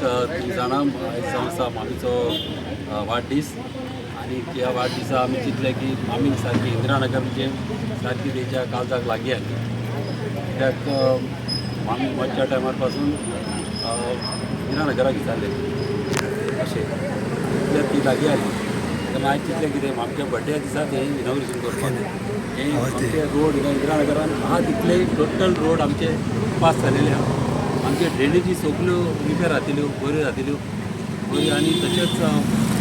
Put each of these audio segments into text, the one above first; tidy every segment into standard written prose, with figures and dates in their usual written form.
तुमी जाणा, आयज जावन आसा मामीचो वाडदीस आनी ह्या वाडदिसा आमी चिंतलें की मामीक सारकी इंदिरानगर म्हणजे सारकी तेच्या काळजाक लागीं आसली, कित्याक मामी मरच्या टायमार पासून इंदिरानगराक विचारलें अशें इतल्याक ती लागीं आसली. तेन्ना हांवें चिंतलें कितें आमच्या बड्डे दिसा तें इनॉग्रेशन करपाक हें आमचे रोड हिंगा इंदिरानगरान आहा तितले टोटल रोड आमचे पास जालेले आहा. आमचे ड्रेनेजी सगल्यो रिपेर जातल्यो, बऱ्यो जातल्यो बऱ्यो. आनी तशेंच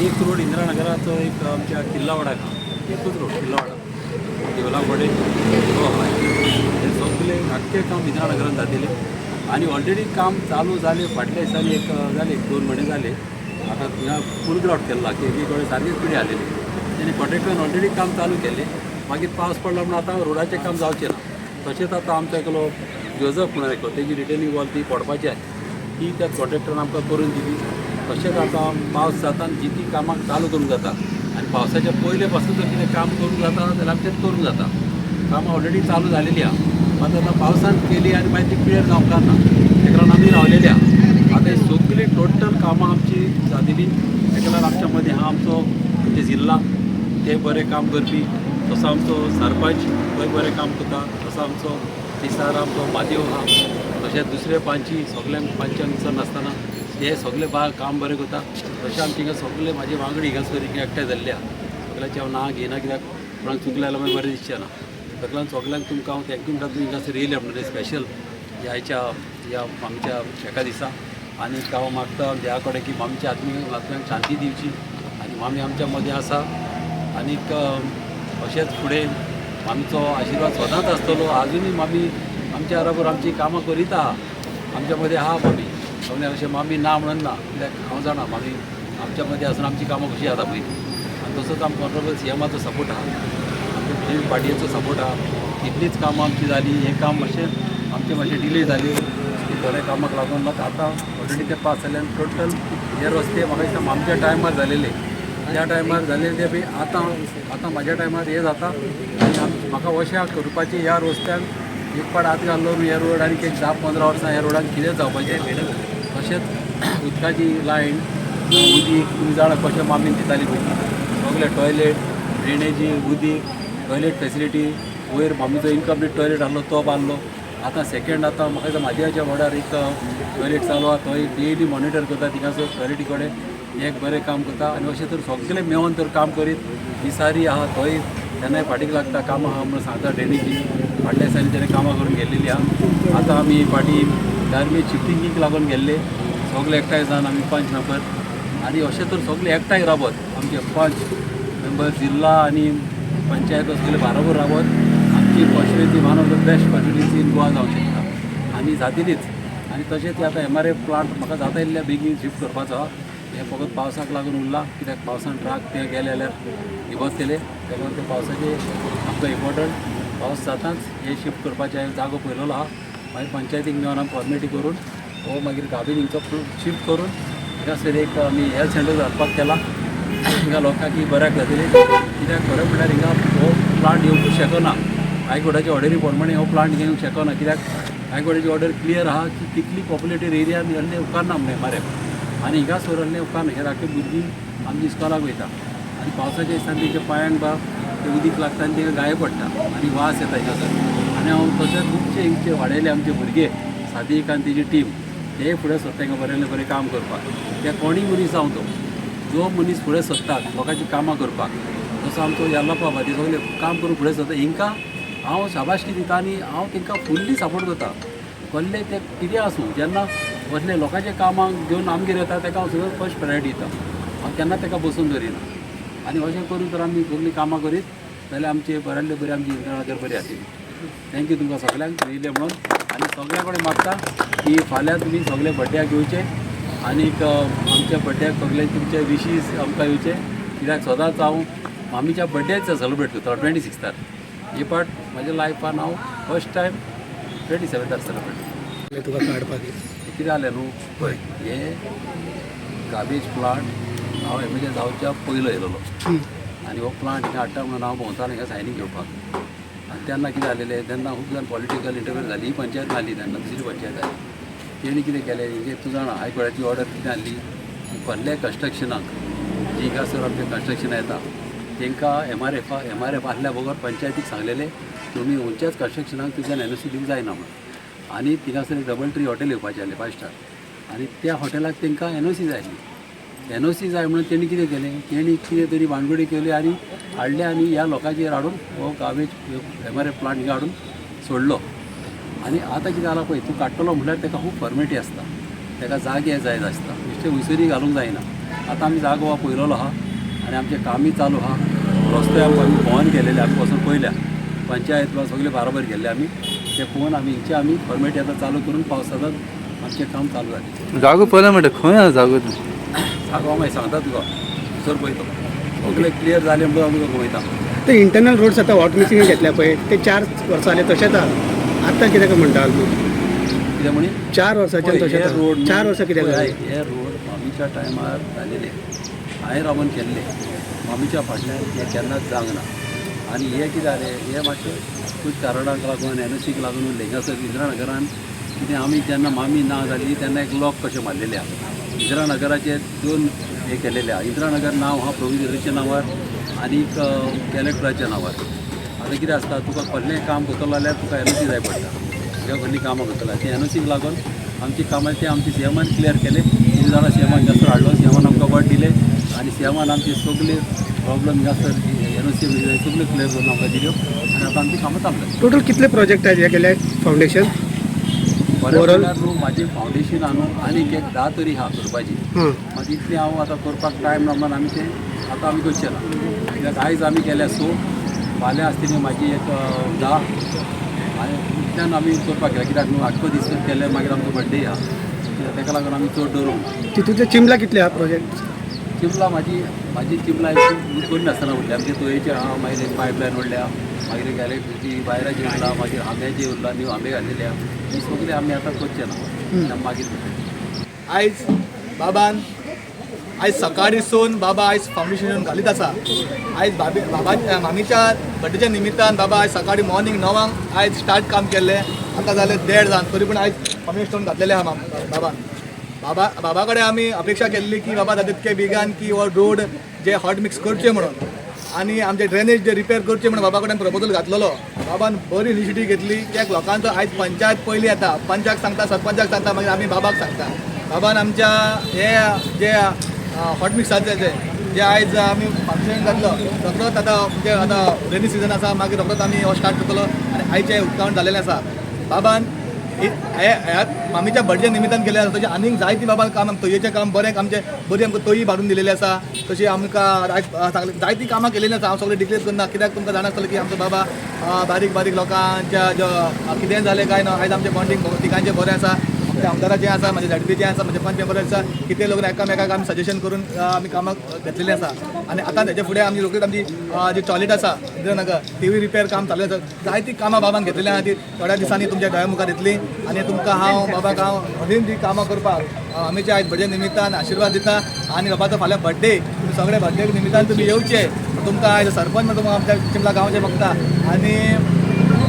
एक रोड इंदिरानगराचो एक आमच्या किल्लावाडाक आहा, एकूच रोड किल्लावाडा देवला कडेन तो आहा. हे सगळे आख्खें काम इंदिरानगरान जातलें आनी ऑलरेडी काम चालू जालें. फाटल्या दिसांनी एक जालें, 2 म्हयने जाले. आतां थिंगा फूल ग्रावट केल्ला की एकी कडेन सारकी पिडी आसलेली, तेणी कॉन्ट्रेक्टरान ऑलरेडी काम चालू केल्लें. मागीर पावस पडला म्हणून आतां रोडाचें काम जावचें ना. तशेंच आतां आमचो एकलो जोजफ म्हणून एकलो तेजी रिटर्निंग वॉल ती पडपाची आसा, ती त्या कॉन्ट्रेक्टरान आमकां करून दिली. तशेंच आतां पावस जाता आनी जी ती कामाक चालू करूंक जाता आनी पावसाच्या पयले पासून जर कितें काम करूंक जाता जाल्यार आमचें करूंक जाता. कामां ऑलरेडी चालू जालेली आहा, मात आतां पावसान केली आनी मागीर ती क्लियर जावंक ना, तेका लागून आमी रावलेली आहा. आतां ही सगळी टोटल कामां आमची जातली. तेका लागून आमच्या मदीं आहा आमचो आमचे जिल्ला ते बरें काम करपी, तसो आमचो सरपंच थंय बरें काम करता, तसो आमचो तिसार आमचो मादेव आहा, तशेंच दुसरे पांची सगल्यांक पांचांक विसरनासतना ते सगळे बा काम बरें करता. तशें आमचे हिंगा सगळे म्हाजे वांगडी हिंगासर हिंगा एकठांय जाल्ले आहा. सगळ्यांचें हांव नांव घेयना कित्याक कोणाक चुकलें जाल्यार मागीर बरें दिसचें ना. सगळ्यांक सगळ्यांक तुमकां हांव thank you म्हणटा, तुमी हिंगासर येयले म्हणटा स्पेशल ह्या ह्या मामीच्या एका दिसा. आनी हांव मागता देवा कडेन की मामीच्या आत्म्याक शांती दिवची आनी मामी आमच्या मदीं आसा. आनीक अशेंच फुडें मामीचो आशिर्वाद सदांच आसतलो. आजुनूय मामी आमच्या बरोबर आमची कामां करीत आहा, आमच्या मदीं आहा मामी. सगळ्यांक अशें मामी ना म्हणून ना, कित्याक हांव जाणा मामी आमच्या मदीं आसून आमची कामां कशीं जाता पयलीं. आनी तसोच आमकां ऑनरेबल सीएमाचो सपोर्ट आहा, आमच्या बीजेपी पार्टीचो सपोर्ट आहा. तितलीच कामां आमची जालीं. हें काम मातशें आमचें मातशें डिले जाली थोड्या कामाक लागून, मात आतां ऑलरेडी ते पास जाले. आनी टोटल हे रस्ते म्हाका दिसता आमच्या टायमार जालेले, त्या टायमार जालेले ते बी आतां आतां म्हाज्या टायमार हे जाता. आनी म्हाका अशें करपाचें ह्या रस्त्यान एक पाट हात घाल्लो न्हू ह्या रोड आनी एक 10-15 वर्सां ह्या रोडान कितें जावपाचें. तशेंच उदकाची लायन उदीक तुमी जाणा कशें मामीन दिताली पयलीं, सगळे टॉयलेट ड्रेनेजी उदीक टॉयलेट फेसिलिटी. वयर मामीचो इनकम्प्लीट टॉयलेट आहलो तो बांदलो. आतां सेकेंड आतां म्हाका दिसता म्हादेवाच्या वडार एक टॉयलेट चालू आहा, तोय डेली मॉनिटर करता थिंगासर टॉयलेटी कडेन एक बरें काम करता. आनी अशें तर सगळें मेळोन तर काम करीत दिसारी आहा तोय तेन्नाय फाटीक लागता कामां आहा म्हणून सांगता. ड्रेनेजी फाटल्या दिसांनी तेणें कामां करून गेल्लेली आहा. आतां आमी फाटीं गार्बेज शिफ्टिंगीक लागून गेल्ले सगळे एकठांय जावन आमी 5 मेंबर. आनी अशें तर सगळे एकठांय राबत आमचे 5 मेंबर जिल्ला आनी पंचायत सगळे बरोबर राबत आमची constituency one of the best constituency in Goa जावंक शकता आनी जातलीच. आनी तशेंच आतां MRF plant म्हाका जाता इल्ल्या बेगीन शिफ्ट करपाचो आहा. हें फकत पावसाक लागून उरलां, कित्याक पावसान ट्रक ते गेले जाल्यार निबसतले, तेका लागून ते पावसाचे आमकां इम्पोर्टंट पावस जाताच हें शिफ्ट करपाचें हांवें जागो पळयलेलो आहा. मागीर पंचायतीक मेळोन आमी फॉर्मेलिटी करून हो मागीर गार्बेज हिंगचो शिफ्ट करून हिंगासर एक आमी हेल्थ सेंटर घालपाक केला. हिंगा लोकांक बऱ्याक जातलें, कित्याक खरें म्हणल्यार हिंगा हो प्लांट येवंकूच शकना. हायकोर्टाचे ऑर्डरी प्रमाणे हो प्लांट घेवंक शकना, कित्याक हायकोर्टाची ऑर्डर क्लियर आहा की कितली पॉप्युलेटेड एरियान आहले उपकारना म्हणून MRF. आनी हिंगासर आहले उपकारना. हे धाकटी भुरगीं आमची इस्कॉलाक वयता आनी पावसाच्या दिसांनी तेंच्या पांयांक बा ते उदीक लागता आनी तेंकां गाये पडटा आनी वास येता हिंगासर. आनी हांव तशेंच खुबशे हिंगचे वाडयले आमचे भुरगे सादीक आनी तेजी टीम ते फुडें सरता हिंगा बरें बरें काम करपाक. त्या कोणीय मनीस जावं तो जो मनीस फुडें सरता लोकांची कामां करपाक, तसो आमचो यल्लप्पा बाबा ते सगळे काम करून फुडें सरता. हिंकां हांव शाबासकी दिता आनी हांव तांकां फुल्ली सपोर्ट करता. कसले ते कितें आसूं, जेन्ना कसले लोकांच्या कामाक घेवन आमगेर येता ताका हांव सगळें फर्स्ट प्रायोरिटी दिता, हांव केन्ना ताका बसून दवरिना. आनी अशें करून तर आमी सगळीं कामां करीत जाल्यार आमचे बऱ्यांतले बरी आमची इंदिरानगर बरी आसतली. Thank you तुमकां सगळ्यांक येयले म्हणून. आनी सगळ्यां कडेन मागता की फाल्यां तुमी सगळे बड्ड्याक येवचे आनीक आमच्या बड्ड्याक सगळे तुमचे विशीस आमकां येवचे, कित्याक सदांच हांव मामीच्या बड्ड्याच सेलिब्रेट करता 26 हे पाट म्हज्या लायफान हांव फर्स्ट टायम 27 सेलिब्रेट. तुका काडपाक कितें जालें न्हू, हे गार्बेज प्लांट हांव MLA जावच्या पयलो येयलेलो आनी हो प्लांट हिंगा हाडटा म्हणून हांव भोंवतालो हिंगा सायनींग घेवपाक. आनी तेन्ना कितें जालेलें, तेन्ना खूब जाण पॉलिटिकल इंटरफियर जाली. ही पंचायत नासली तेन्ना, दुसरी पंचायत जाली. तेणी कितें केलें, म्हणजे तूं जाणा हायकोर्टाची ऑर्डर कितें आहली की कसल्याय कन्स्ट्रक्शनाक जी हिंगासर आमचें कन्स्ट्रक्शन येता तांकां एमआरएफ आसल्या बगर पंचायतीक सांगलेलें तुमी खंयच्याच कन्स्ट्रक्शनाक तुज्यान एनओसी दिवंक जायना म्हणून. आनी थिंगासर एक डबल ट्री हॉटेल येवपाचें आहलें 5 स्टार, आनी त्या हॉटेलाक तांकां एनओसी जाय आसली. एनओसी जाय म्हणून तेणी कितें केलें, तेणी कितें तरी भानगडी केली आनी हाडले आनी ह्या लोकांचेर हाडून हो गार्बेज एमआरएफ प्लांट हिंगा हाडून सोडलो. आनी आतां कितें जालां पळय, तूं काडटलो म्हणल्यार ताका खूब फॉर्मेलिटी आसता, ताका जागे जाय आसता, बेश्टें वयसरूय घालूंक जायना. आतां आमी जागो हो पळयलेलो आहा आनी आमचें कामूय चालू आहा. रस्ते आमकां आमी भोंवन गेलेले, आमी वचून पळयल्या, पंचायत बा सगळे बाराबर गेल्ले आमी, ते पळोवन आमी हिंचे आमी फॉर्मेलिटी आतां चालू करून पावसांत आमचें काम चालू जालें. जागो पळयला म्हणटा, खंय आसा जागो तो? जागो हांव मागीर सांगता तुका, सर पळयतो सगळें क्लियर जालें म्हणून आमी तुका वयता. ते इंटरनल रोड्स आतां हॉट मिक्सिंग घेतल्या पळय, ते 4 वर्सां जाले तशेंच आहा. आतां कित्याक म्हणटा तूं? कितें म्हणी? 4 वर्सांच्यान पळय, हे तशेंच रोड आहा. 4 वर्सां कित्याक पळय, जालें? हे रोड मामीच्या टायमार जालेले, हांवें रावन केल्ले, मामीच्या फाटल्यान हे केन्नाच जावंक ना. आनी हे कितें जालें, हे मातशें खूब कारणांक लागून एनओसीक लागून उरलें. हिंगासर इंदिरानगरान कितें आमी जेन्ना मामी ना जाली तेन्ना एक लॉक कशें मारलेलें आहा. इंदिरानगराचे 2 हे केलेले आहा. इंदिरानगर नांव आहा प्रोविजराच्या नांवार आनीक कलेक्टराच्या नांवार. आतां कितें आसता, तुका कसलेंय काम करतलो जाल्यार तुका एनओसी जाय पडटा. तुका कसलीं कामां करतलो जाल्यार ती एनओसीक लागून आमची कामां ते आमची सीएमान क्लियर केले. तीन जाणां सीएमान हिंगासर हाडलो, सीएमान आमकां वट दिले आनी सीएमान आमचे सगळे प्रॉब्लम हिंगासर एनओसी सगळ्यो क्लियर करून आमकां दिल्यो आनी आतां आमची कामां चालू जाली. टोटल कितले प्रोजेक्ट हे केले फावंडेशन? बरें Overall? म्हणल्यार न्हू म्हाजी फावंडेशन न्हू आनीक एक 10 तरी आहा करपाची. हां. मागीर इतलें हांव आतां करपाक टायम ना म्हणून आमी तें आतां आमी करचें ना. कित्याक आयज आमी केल्या 6, फाल्यां आसतली म्हाजी एक 10, आनी इतल्यान आमी करपाक गेल्या. कित्याक न्हू आठको दीस केले, मागीर आमचो बड्डे आहा, कित्याक ताका लागून आमी चड दवरूंक ना. तितूंतले चिमला कितले आहा प्रोजेक्ट? चिमला म्हाजी म्हाजी चिमला करिनासतना उरली. आमचे तोयेचे आहा, मागीर एक पायपलायन उरल्या, मागीर इलेक्ट्रिसिटी वायराची उरला, मागीर आंब्याची उरला, न्यू आंबे घातलेले आहा. ही सगळी आमी आतां करचे ना, मागीर करतले. आयज बाबान आयज सकाळी सून बाबा आयज फावंडेशन घालीत आसा. आयज बाबी बाबा मामीच्या बड्डेच्या निमित्तान बाबा आयज सकाळी मॉर्निंग 9 आयज स्टार्ट काम केल्लें. आतां जालें 1.5 जावन, तरी पूण आयज फावंडेशन स्टोन घातलेलें आहा बाबान. बाबा बाबा कडेन आमी अपेक्षा केल्ली की बाबा जाता तितके बेगान की हो रोड जे हॉट मिक्स करचे म्हणून आनी आमचे ड्रेनेज जे रिपेर करचे म्हणून बाबा कडेन प्रपोजल घातलेलो. बाबान बरी इनिशिएटीव घेतली. कित्याक लोकांचो आयज पंचायत पयली येता, पंचाक सांगता, सरपंचाक सांगता, मागीर आमी बाबाक सांगता. बाबान आमच्या हे जे हॉट मिक्साचे जे जे आयज आमी फंक्शन घातलो रोखडोच आतां म्हणजे आतां रेनी सिजन आसा, मागीर रोखडोच आमी हो स्टार्ट करतलो आनी आयचें उक्तावण जालेलें आसा. बाबान ह्या मामीच्या बड्डे निमित्तान केलें आसा. तशें आनीक जायतीं बाबान काम तोयेचें काम बरें आमचें बरी आमकां तोयी बांदून दिलेली आसा. तशी आमकां जायतीं कामां केलेलीं आसा. हांव सगळें डिक्लेर करना कित्याक तुमकां जाणा आसतलें की आमचो बाबा बारीक बारीक लोकांच्या जो कितेंय जालें काय ना, आयज आमचें बॉन्डींग तिगांचें बरें आसा. आमच्या आमदाराचें आसा, म्हाजे झेडपीचें आसा, म्हाजे पंच मेंबर आसा, कितें लोक एकामेकाक आमी सजेशन करून आमी कामां घेतलेलीं आसा. आनी आतां तेजे फुडें आमची रोखडीच आमची जी टॉयलेट आसा इंदिरानगर तिवूय रिपेर काम चालू आसा. जायतीं कामां बाबान घेतलेलीं आहा, ती थोड्या दिसांनी तुमच्या दोळ्या मुखार येतली. आनी तुमकां हांव बाबाक हांव अजून ती कामां करपाक आमीच्या आयज बड्डे निमित्तान आशिर्वाद दिता. आनी बाबाचो फाल्यां बड्डे, तुमी सगळे बड्डे निमित्तान तुमी येवचे. तुमकां आयज सरपंच म्हण तुमकां आमच्या चिमला गांवचे बघता. आनी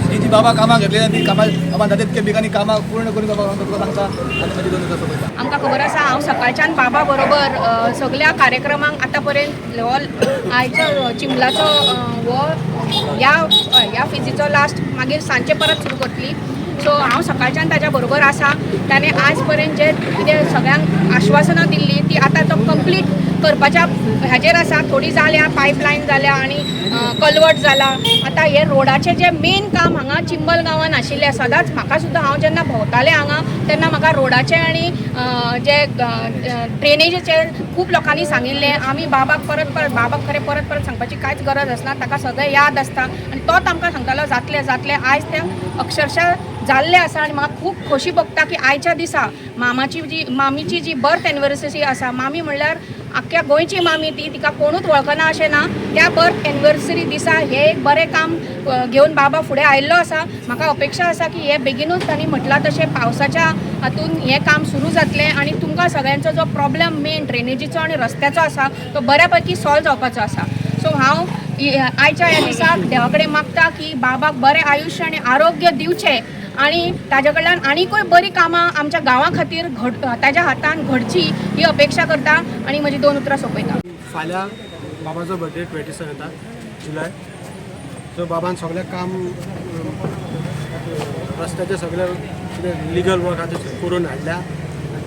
ही जी बाबा कामां घेतलेली ती कामां बाबा जाता तितके बेगानी कामां पूर्ण करून बाबा तुमकां सांगता आनी म्हजी दोन दिसां सोंपयता. आमकां खबर आसा, हांव सकाळच्यान बाबा बरोबर सगल्या कार्यक्रमांक आतां पर्यंत हो आयचो चिमलाचो हो ह्या फेजीचो लास्ट, मागीर सांजचे परत सुरू करतली. सो हांव सकाळच्यान ताज्या बरोबर आसा. ताणें आज पर्यंत जे कितें सगळ्यांक आश्वासनां दिल्ली ती आतां तो कंप्लीट करपाच्या हाजेर आसा. थोडी जाल्या, पायपलायन जाल्या आनी कलवट जाला. आतां हे रोडाचें जें मेन काम हांगा चिंबल गांवान आशिल्लें, सदांच म्हाका सुद्दां हांव जेन्ना भोंवतालें हांगा तेन्ना म्हाका रोडाचें आनी जे ड्रेनेजीचें खूब लोकांनी सांगिल्लें. आमी बाबाक परत परत, बाबाक खरें परत परत सांगपाची कांयच गरज आसना, ताका सगळें याद आसता आनी तोच आमकां सांगतालो जातलें जातलें. आयज तें अक्षरशा जाल्लें आसा आनी म्हाका खूब खोशी भोगता की आयच्या दिसा मामीची जी बर्थ एनिवर्सरी आसा, मामी म्हणल्यार आख्ख्या गोंयची मामी, ती तिका कोणूच वळखना अशें ना. त्या बर्थ एनिवर्सरी दिसा हें एक बरें काम घेवन बाबा फुडें आयिल्लो आसा. म्हाका अपेक्षा आसा की हें बेगिनूच तांणी म्हटलां तशें पावसाच्या हातून हें काम सुरू जातलें आनी तुमकां सगळ्यांचो जो प्रॉब्लम मेन ड्रेनेजीचो आनी रस्त्याचो आसा तो बऱ्या पैकी सॉल्व जावपाचो आसा. सो हांव आयच्या ह्या दिसाक देवा कडेन मागता की बाबाक बरें आयुश्य आनी आरोग्य दिवचें आनी ताज्या कडल्यान आनीकूय बरीं कामां आमच्या गांवा खातीर घड ताज्या हातान घडची ही अपेक्षा करता आनी म्हजी दोन उतरां सोंपयता. फाल्यां बाबाचो बर्थडे 27 जुलय. सो बाबान सगळें काम रस्त्याचें सगळें कितें लिगल वर्क आहा तें करून हाडल्या.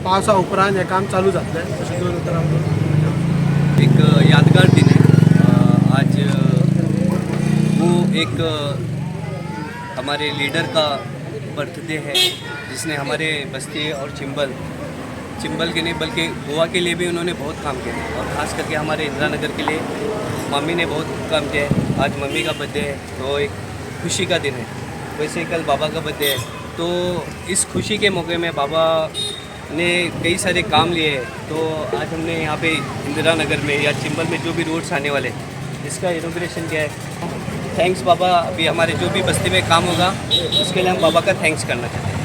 पावसा उपरांत हें काम चालू जातलें अशें दोन उतरां. एक यादगार दिन है. आज वो एक हमारे लीडर का बर्थडे है जिसने हमारे बस्ती और चिंबल चिंबल के नहीं बल्कि गोवा के लिए भी उन्होंने बहुत काम किया है और ख़ास करके हमारे इंदिरा नगर के लिए मम्मी ने बहुत काम किया है. आज मम्मी का बर्थडे है तो एक खुशी का दिन है. वैसे कल बाबा का बर्थडे है तो इस खुशी के मौके में बाबा ने कई सारे काम लिए हैं. तो आज हमने यहाँ पे इंदिरा नगर में या चिंबल में जो भी रोड्स आने वाले हैं इसका इनोग्रेशन किया है. Thanks बाबा. अभी हमारे जो भी बस्ती में काम होगा उसके लिए हम बाबा का thanks करना चाहते हैं.